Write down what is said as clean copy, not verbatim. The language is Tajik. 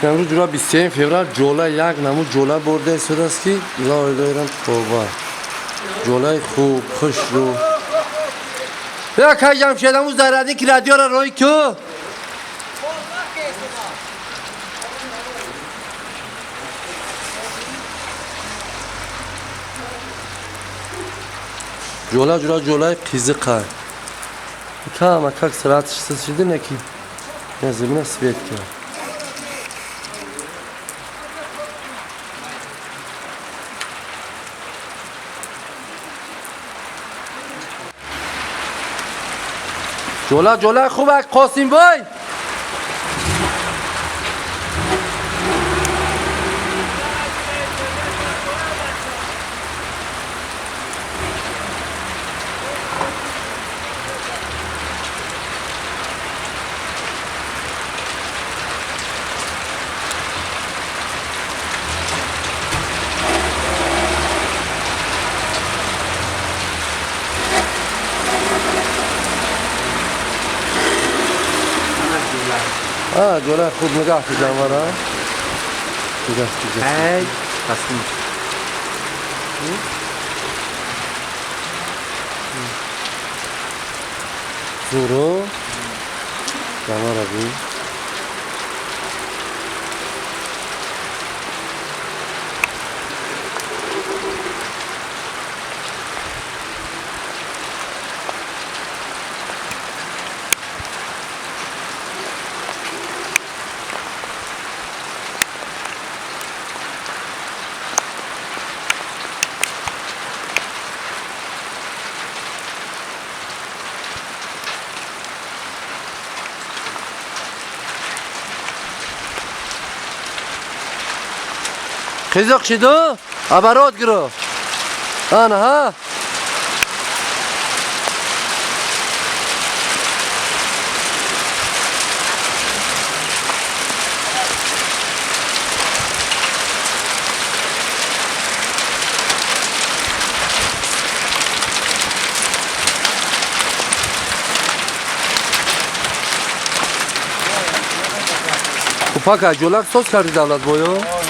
Имрӯз ҷура 23 феврал ҷола як намуд ҷола бурда истодааст ки лой-лойрам тобар. Ҷолаи хуб, хушрӯ. Я кай Ҷамшед амӯз зарадин ки радиора рои ку? Ҷола ҷура ҷолаи қизиқа. Кама как сратш шиди неки. Я земля свет кард. Ҷола ҷола хуб ак Қосим бой. Ҷола хуб нигоҳ ки ҷанвара. Нигоҳ ки. Эй, тасlim. Зуро. Ҷанвара би. Қизиқ шиду? Оборот гиро. Ана ха. Пака ҷолак соз карди давлат бойо?